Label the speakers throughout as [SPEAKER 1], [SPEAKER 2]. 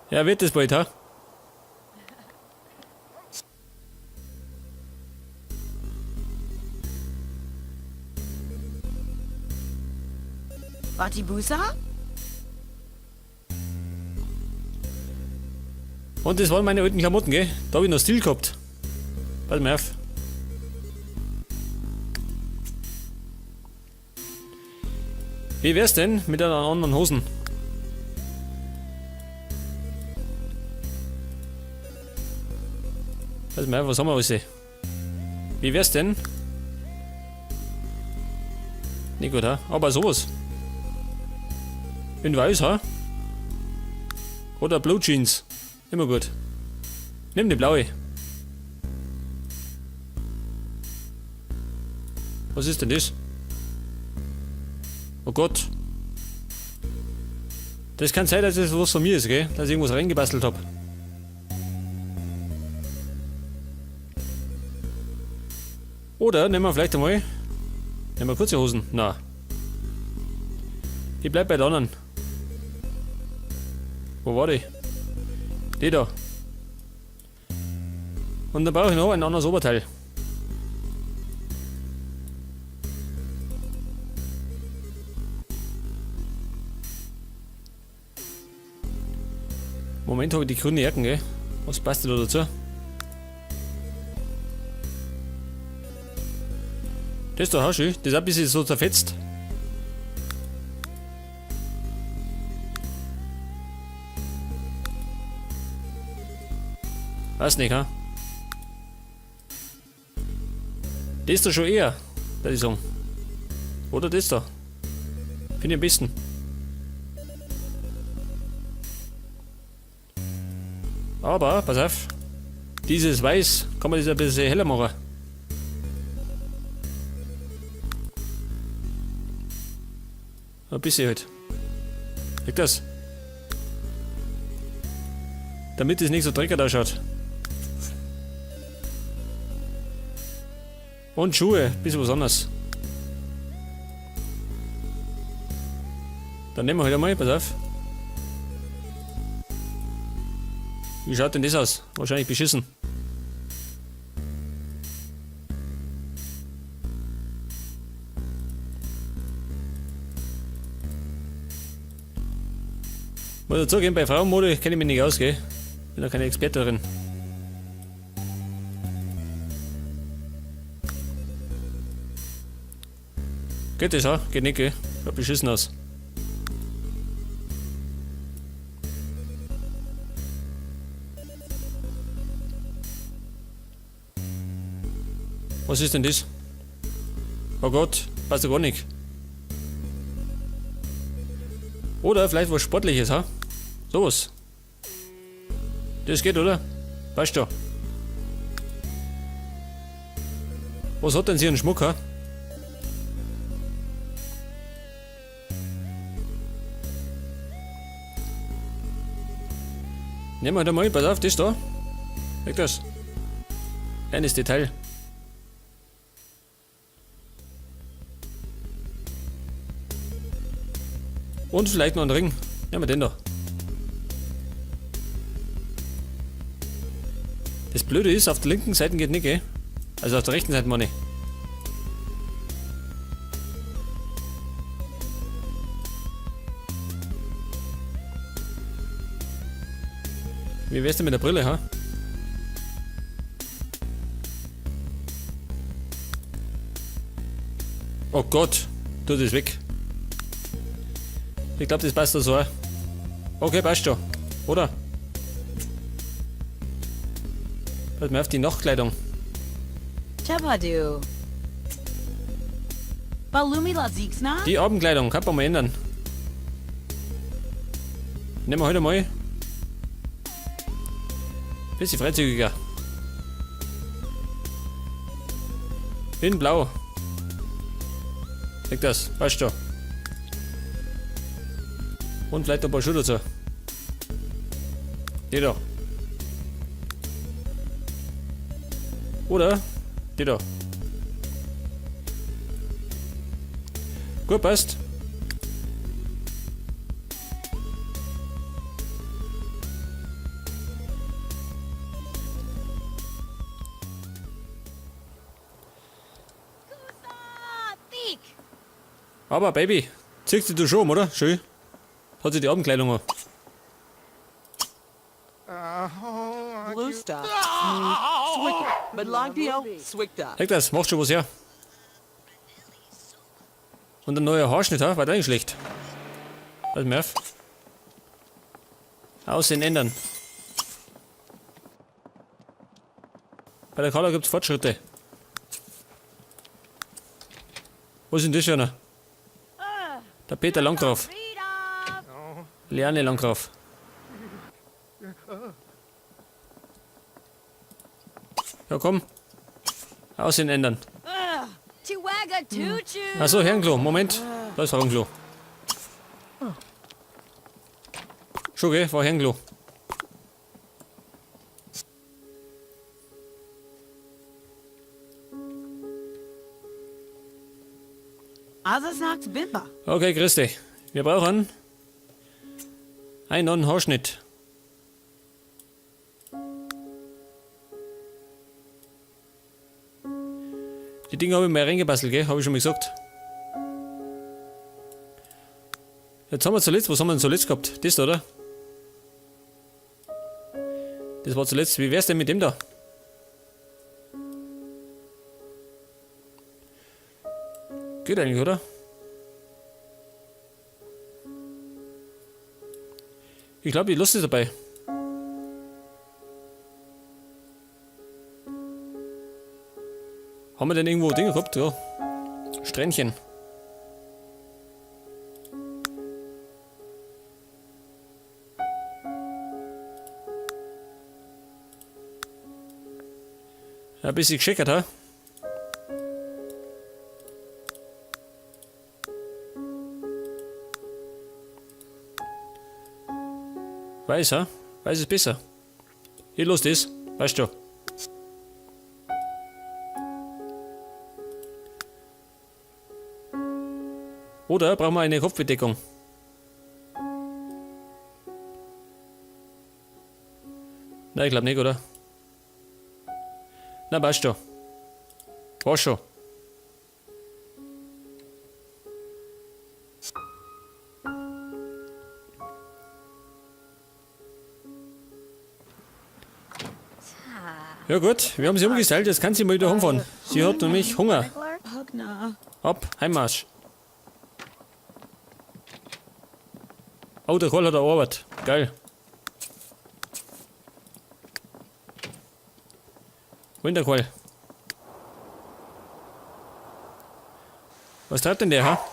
[SPEAKER 1] Ja, wird das bald, ha?
[SPEAKER 2] Batibusa?
[SPEAKER 1] Und das waren meine alten Klamotten, gell? Da hab ich noch Stil gehabt. Pass mal auf. Wie wär's denn mit einer anderen Hosen? Pass mal auf, was haben wir alles? Wie wär's denn? Nicht gut, ha? Aber sowas. In weiß, ha? Oder Blue Jeans. Immer gut. Nimm die blaue. Was ist denn das? Oh Gott. Das kann sein, dass das was von mir ist, gell? Dass ich irgendwas reingebastelt hab. Oder nehmen wir vielleicht einmal. Nehmen wir kurze Hosen. Na. Ich bleib bei der anderen. Wo war die? Die da. Und dann brauche ich noch ein anderes Oberteil. Moment habe ich die grüne Jacken, gell? Was passt denn da dazu? Das da hast du, das ist ein bisschen so zerfetzt. Weiß nicht, ha? Das da schon eher, würde ich sagen. Oder das da. Finde ich am besten. Aber, pass auf. Dieses Weiß kann man das ein bisschen heller machen. Ein bisschen halt. Liegt das? Damit es nicht so dreckig ausschaut. Und Schuhe, bisschen was anderes. Dann nehmen wir halt einmal, pass auf. Wie schaut denn das aus? Wahrscheinlich beschissen. Muss ich zugeben, bei Frauenmode kenne ich mich nicht aus, gell? Bin da keine Experte drin. Geht das, ha? Geht nicht, gell? Schaut beschissen aus. Was ist denn das? Oh Gott, passt doch gar nicht. Oder vielleicht was Sportliches, ha? Sowas. Das geht, oder? Passt schon. Was hat denn sie einen Schmuck, ha? Nehmen wir halt einmal, pass auf, das da. Weg das. Kleines Detail. Und vielleicht noch einen Ring. Nehmen wir den da. Das Blöde ist, auf der linken Seite geht nicht, gell? Also auf der rechten Seite meine ich. Wie wär's denn mit der Brille, ha? Oh Gott, tu das weg. Ich glaub, das passt da so auch. Okay, passt schon. Oder? Pass mal auf die Nachtkleidung.
[SPEAKER 2] Chabadu. Balumi Lazixna?
[SPEAKER 1] Die Abendkleidung kann man mal ändern. Nehmen wir heute mal. Bisschen freizügiger. In blau. Leg das, passt schon. Und vielleicht ein paar Schuhe dazu. Die da. Oder? Die da. Gut, passt. Aber Baby, ziehst dich du schon um, oder? Schön. Hat sich die Abendkleidung an.
[SPEAKER 2] Bluesta. Swick. Badlagdio. Swickta.
[SPEAKER 1] Sag das, macht schon was her. Und ein neuer Haarschnitt, ha? War da nicht schlecht. Was mir auf. Aussehen ändern. Bei der Carla gibt's Fortschritte. Wo ist denn das schon? Der Peter Langgraf. Liane Langgraf. Ja, komm. Aussehen ändern. Achso, Herrenklo, Moment. Da ist Herrenklo. Schon, gell? War Herrenklo.
[SPEAKER 2] Azasnox Bimba.
[SPEAKER 1] Okay, grüß dich. Wir brauchen einen neuen Haarschnitt. Die Dinge habe ich mal reingebastelt, gell? Habe ich schon mal gesagt. Jetzt haben wir zuletzt, was haben wir denn zuletzt gehabt? Das da, oder? Das war zuletzt. Wie wär's denn mit dem da? Geht eigentlich, oder? Ich glaube, die Lust ist dabei. Haben wir denn irgendwo Dinge gehabt? Ja. Strähnchen. Ja, ein bisschen geschickert, ha? Weiß, ha? Weiß ist besser. Hier los das, weißt du. Oder brauchen wir eine Kopfbedeckung? Nein, ich glaube nicht, oder? Na, passt schon. War schon. Ja gut, wir haben sie umgestellt, jetzt kann sie mal wieder heimfahren. Sie hat nämlich Hunger.
[SPEAKER 2] Pugna.
[SPEAKER 1] Ab, Heimmarsch. Oh, der Karl hat eine Arbeit. Geil. Wo ist der Karl? Was treibt denn der, ha?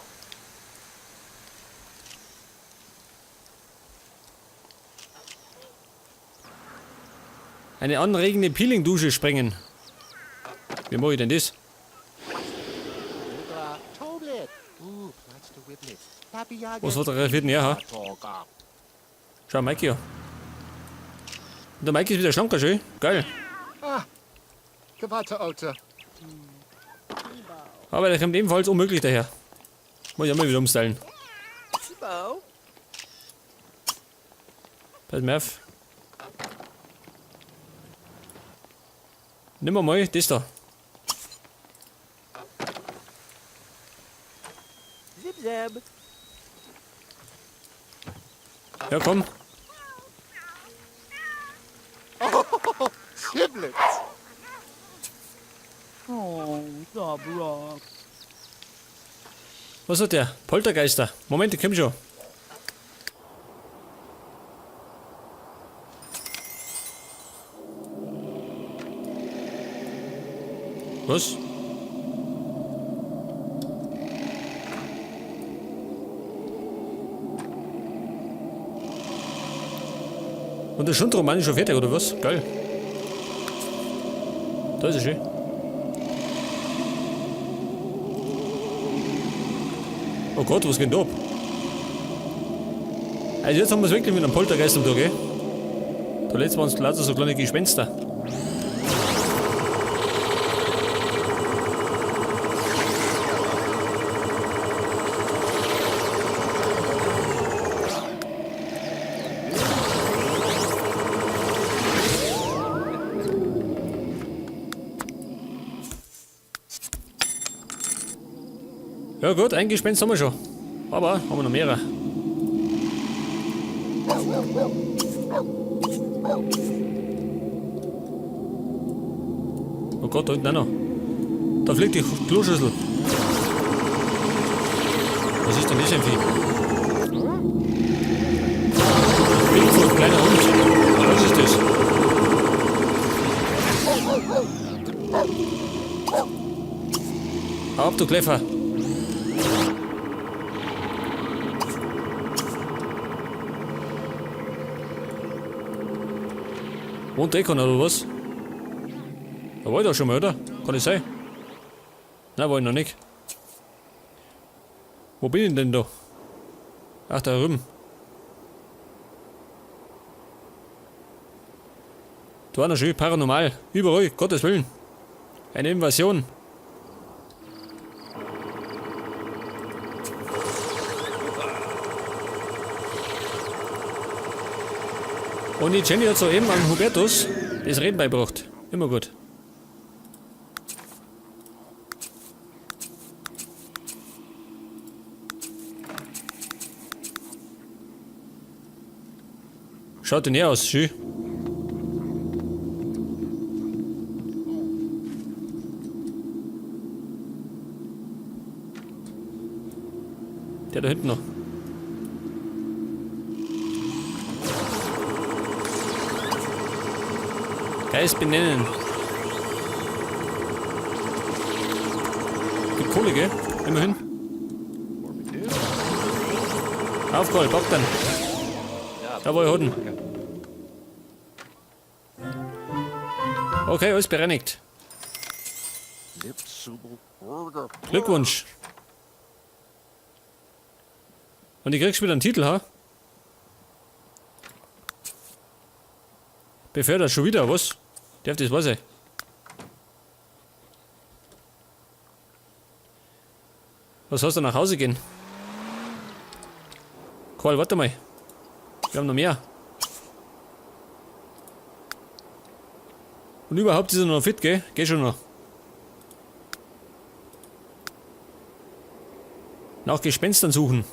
[SPEAKER 1] Eine anregende Peeling-Dusche sprengen. Wie mache ich denn das? Was fotografiert denn er, ha? Schau, Mikey ja. Und der Mikey ist wieder schlanker, schön. Geil. Aber der kommt ebenfalls unmöglich daher. Muss ich auch mal wieder umstylen. Pass mal auf. Nimm mal das da.
[SPEAKER 2] Zip zeb.
[SPEAKER 1] Ja, komm.
[SPEAKER 3] Giblets.
[SPEAKER 2] Oh, the rock.
[SPEAKER 1] Was hat der? Poltergeister. Moment, ich komm schon. Was? Und der Schundroman ist schon fertig, oder was? Geil. Da ist er schön. Oh Gott, was geht denn da ab? Also jetzt haben wir es wirklich mit einem Poltergeist am Tag, gell? Da letztes waren es lauter so kleine Gespenster. Ja gut, ein Gespenst haben wir schon. Aber haben wir noch mehrere. Oh Gott, da hinten auch noch. Da fliegt die Kloschüssel. Was ist denn das für ein Vieh? Bigfoot, kleiner Hund. Was ist das? Hau ab, du Kleffer. Wohnt eh keiner, oder was? Da war ich doch schon mal, oder? Kann das sein? Nein, war ich noch nicht. Wo bin ich denn da? Ach, da drüben. Da war noch schön paranormal. Überall, Gottes Willen. Eine Invasion. Und die Jenny hat soeben an Hubertus das Reden beigebracht. Immer gut. Schaut denn her aus, schön. Der da hinten noch. Geist benennen. Gibt Kohle, gell? Immerhin. Auf, Karl, pack dann. Jawohl, Hoden. Okay, alles bereinigt. Glückwunsch. Und ich kriegst wieder einen Titel, ha? Befördert schon wieder, was? Darf das was sein? Was hast du nach Hause gehen? Karl, warte mal. Wir haben noch mehr. Und überhaupt ist er noch fit, gell? Geh schon noch. Nach Gespenstern suchen.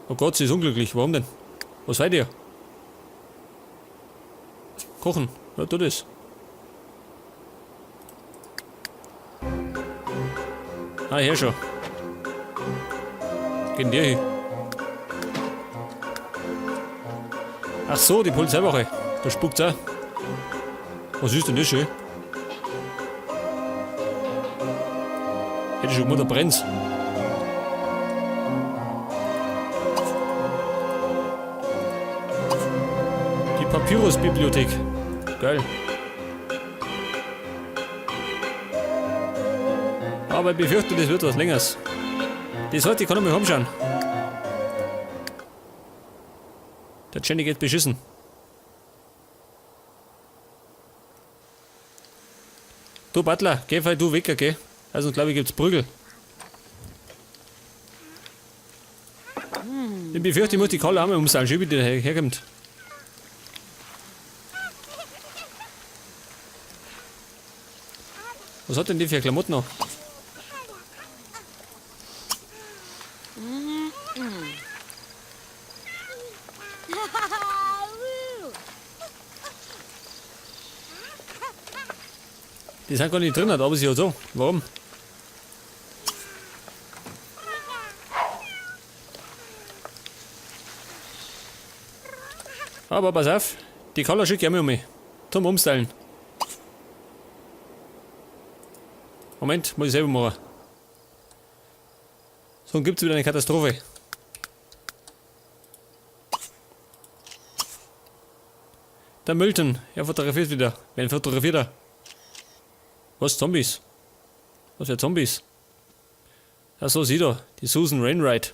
[SPEAKER 1] Oh Gott, sie ist unglücklich. Warum denn? Was seid ihr? Kochen. Ja, tu das. Ah, hier schon. Geht denn der hin? Ach so, die Polizeiwache. Da spukt's auch. Was ist denn das schön? Hätte ich schon gemeint, da brennt's. Die Papyrus-Bibliothek. Geil. Aber ich befürchte, das wird was Längeres. Das heute kann ich mal heimschauen. Der Jenny geht beschissen. Du Butler, geh fall du weg, okay? Also glaube ich gibt's Prügel. Ich befürchte, ich muss die Kalle einmal umsehen, schön wie die herkommt. Was hat denn die für Klamotten noch? Die sind gar nicht drin, aber sie hat so. Warum? Aber pass auf, die Kalla schicke ich auch mal um mich. Zum Umstylen. Moment, muss ich selber machen. Sonst gibt's wieder eine Katastrophe. Der Milton, er fotografiert wieder. Wen fotografiert er? Was, Zombies? Was für Zombies? Ach so, sieh da, die Susan Wainwright.